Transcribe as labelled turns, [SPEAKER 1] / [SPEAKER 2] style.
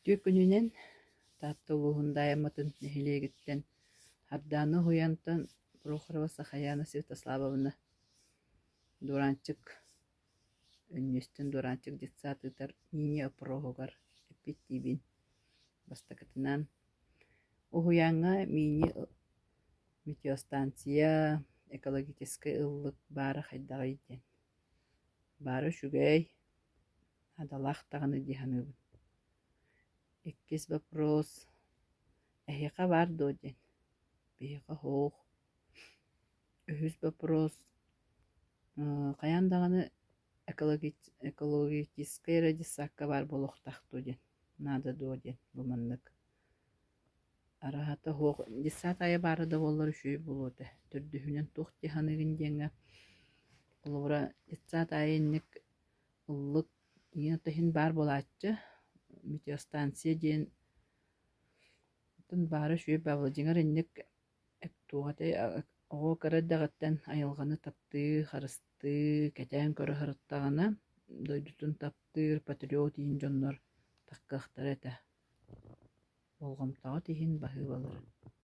[SPEAKER 1] Үтүө күнүнэн Таатта улууһун Даайамматын нэһилиэгиттэн Хардааны уһуйаантан Прохорова Сахаяна Святославовна Дуораанчык Өнньүөстэн Дуораанчык детсад ыытар мини-опроһугар эппиэттиибин. Бастакытынан, уһуйааҥҥа мини-метеостанция, экологическай ыллык баара хайдаҕый диэн. Баара үчүгэй, наадалаах даҕаны дии саныыбын. Иккис вопрос эһиэхэ баар дуо диэн. Биһиэхэ суох. Үһүс вопрос хайаан даҕаны экологическай эрэ детсадка баар буолуохтаах дуо диэн, наада дуо диэн бу маннык. Араһата суох детсад аайы баара да буоллар үчүгэй буолуо этэ. Төрдүһүнэн туох дии саныыгын диэҥҥэ холобура детсад аайы инник ыллык ийэ иһин баар буолааччы, метеостанция диэн оттон баара үчүгэй баҕайы дьиҥэр инник туох этэй оҕо кыра эрдэҕиттэн айылҕаны таптыы, харыстыы, кэтээн көрө сырыттаҕына дойдутун таптыыр, патриот иһин дьоннор таххыахтара этэ. Болҕомтоҕут иһин баһыыбаларын.